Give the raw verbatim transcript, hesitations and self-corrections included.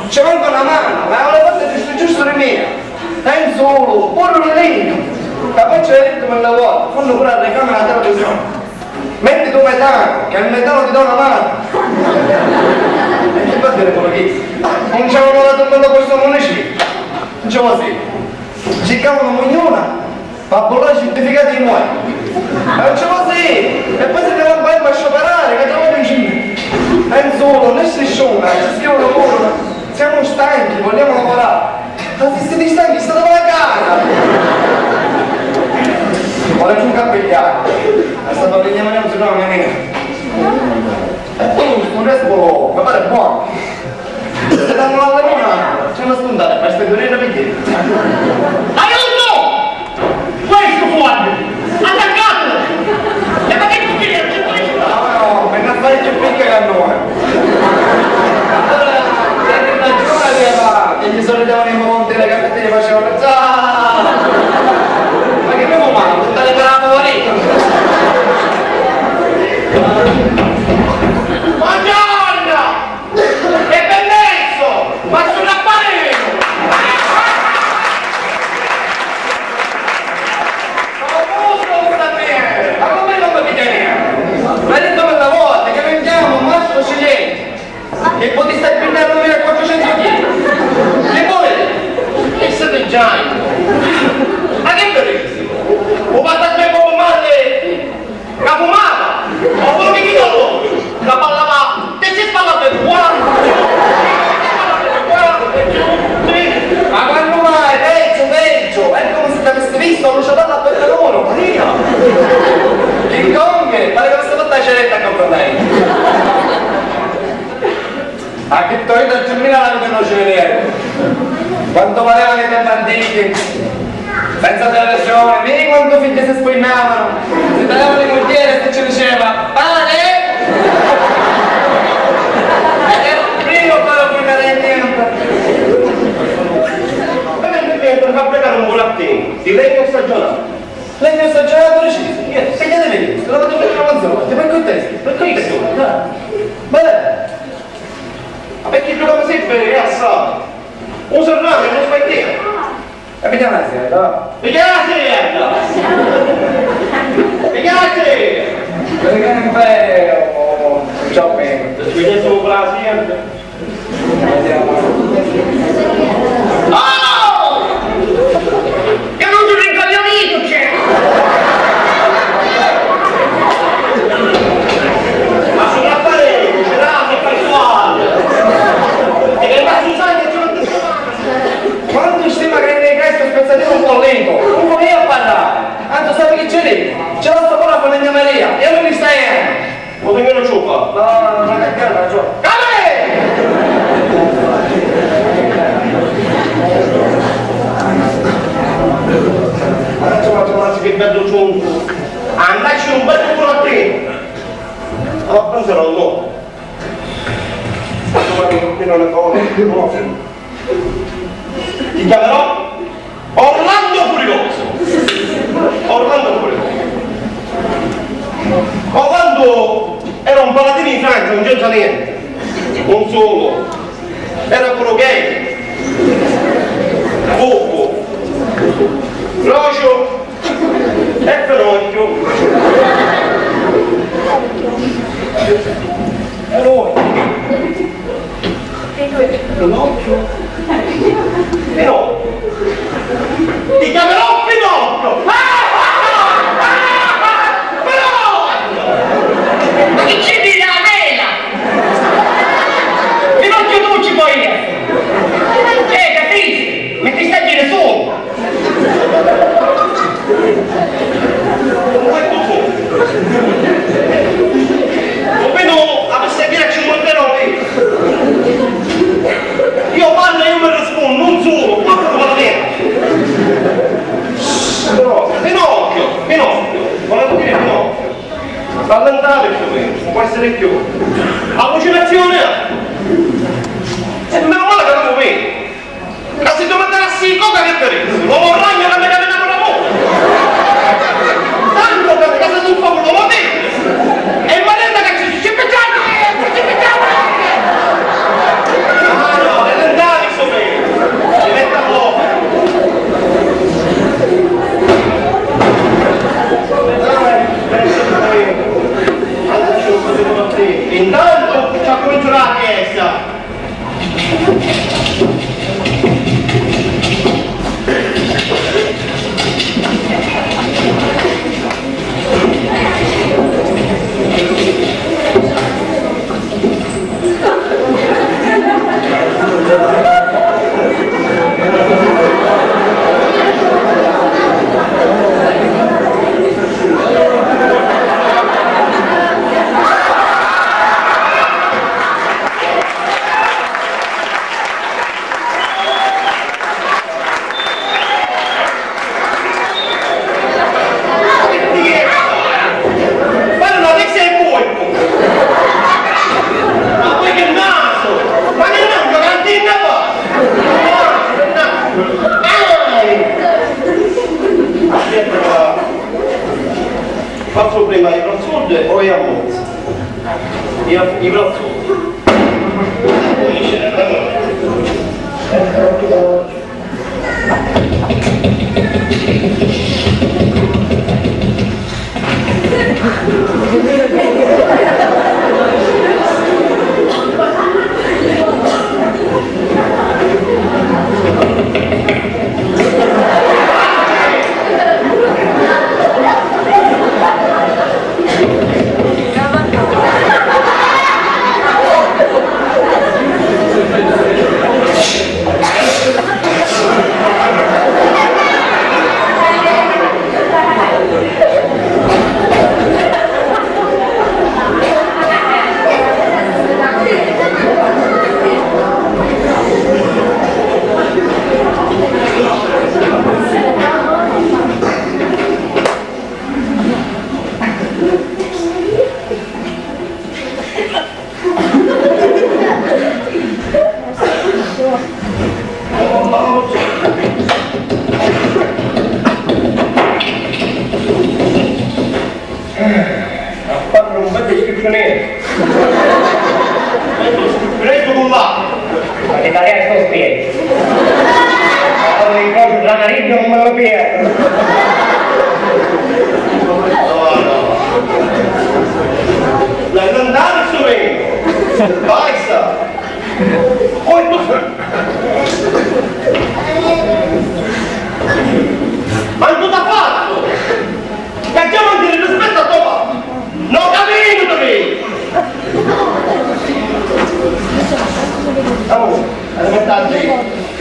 Ci manca una manu, ma è una parte giustu giustu di mia. È un sulu, puru un link. Ca poi ci l'hai dettu mille volte, fannu pure a reclama la televisione. Metti tu metano, che il metano ti dà una mano. E che fa dire quello che non c'è una volta un bello questo municipio. Non c'è così. Circavano ognuna. Ma pure certificati di morte. Ma non c'è così! E poi se ne va in palma a scioperare, che trovo in giro. È insomma, non è striscione, ci scrivono pure. Siamo stanchi, vogliamo lavorare. Ma se siete stanchi, state a casa! Ora c'è un cappelliano. È stato veniamo non si trova nemmeno. E tu, un resto, ma pare buono. Se danno alla luna, c'è una spuntata, ma stai venendo perché? Aiuto! Questo fuori! Attaccatelo! E ma che tu tiri? C'è questo? No, no, per non fare più picche che a noi. Allora, per ragione aveva, che gli soliti avevano in monte le carte e facevano già. Ma che abbiamo fatto? Tutte le bravo lì. Buongiorno! E permesso! Ma sono a parere! Ma come non mi capite? Ma detto quella volta che vendiamo un mastro ciliegie che potete pigliare lui a quattrocento chili. Che volete? E siete già. Ma che volete? Ho fatto il tempo con male! Capumata! Ma quello che dico io! La palla va! Te si spalla per qua! Ma quando mai? Peggio, peggio! È come se ti avessi visto a luce dalla per loro! Maria! King Kong! Pare che avesse fatto la ceretta a confrontare! A che toi da terminare la vita non ci vedere. Quanto valevano i tempi antichi? Senza televisione, vedi quanto figli si spugnavano. Si tagliavano le mugliere e si ci diceva: "Pane!" Ed era un brio fare un funerale in tempo. E mentre mi per fabbricare un burattino di legno stagionato. Legno stagionato, preciso. Niente, tagliate legno, lavate per una manzana, per quel testo, per quel testo. Beh. Ma perché giocava sempre e assai? Un serrano, non sbagliava. E vediamo la sera, va. Vediamo la sera! Vediamo la sera! Perché non fai, oh, ciao, bene. Vediamo la sera. Vediamo. Oh! Che non ti rincoglionito, c'è! Ma sono affari, c'era che fai qua! E che fa Susanna e ci mette Susanna! Quando stima che ne questo spezzatino un po' lento, non volevo parlare! Anzi, sai che c'è lì? C'è la sta buona famiglia Maria, e io mi stai. Mo vegnu lu ciupa. No, no, no, no, no, no. Calma! Ora ci faccio, ora ci che bellu ciuncu. Andacci un bellu culo a te. Allora, penserò, no. Domani non è buono, no. Ti chiamerò Orlando Furioso. Orlando Furioso. Orlando era un paladino di Francia, non c'entra niente. Non solo. Era pure gay. Buffo. Rocio. E Pinocchio. E lui. Pinocchio? Pinocchio. Ti chiamerò Pinocchio! Pinocchio! Ma chi ci vidi la mela? Pinocchio tu ci puoi essere! Eh, capisci? Metti sta gira su! Comunque tu fu. Comunque no, la pasta è piena, ci vuole bene. Io parlo e io mi rispondo, non solo, quando tu parli. Però, Pinocchio, Pinocchio, volevo dire Pinocchio. Rallentare più o meno, non può essere più. Allucinazione! E meno male che non lo vedi. Ma si tu mi darassi coca che te dico? L'uomo ragno non mi camina una voce! Tanto che a casa tu fa uno lo vedi! E in marenda che ci ci picciati! Ci picciati! No, no, è Intantu ci accuminciu la fiesta. Ma non avessi il colpo! Ma poi che naso! Ma che non, non ti ne va! Ai! Aspetta, faccio prima i brazzurdi o i ammozzi? I, i brazzurdi. Parru un beddu scricciuneddu. Beddu scricciuneddu cu l'acqua. Ma ti taria sto spieghi. Ma quando incrocio tra narici non me lo pierdo. La cantare sto vento. Basta. Poi tu. Ma non t'ha fatto! Cacciamo anche il rispetto a tua mamma! Non capito, capito? Oh, aspettate.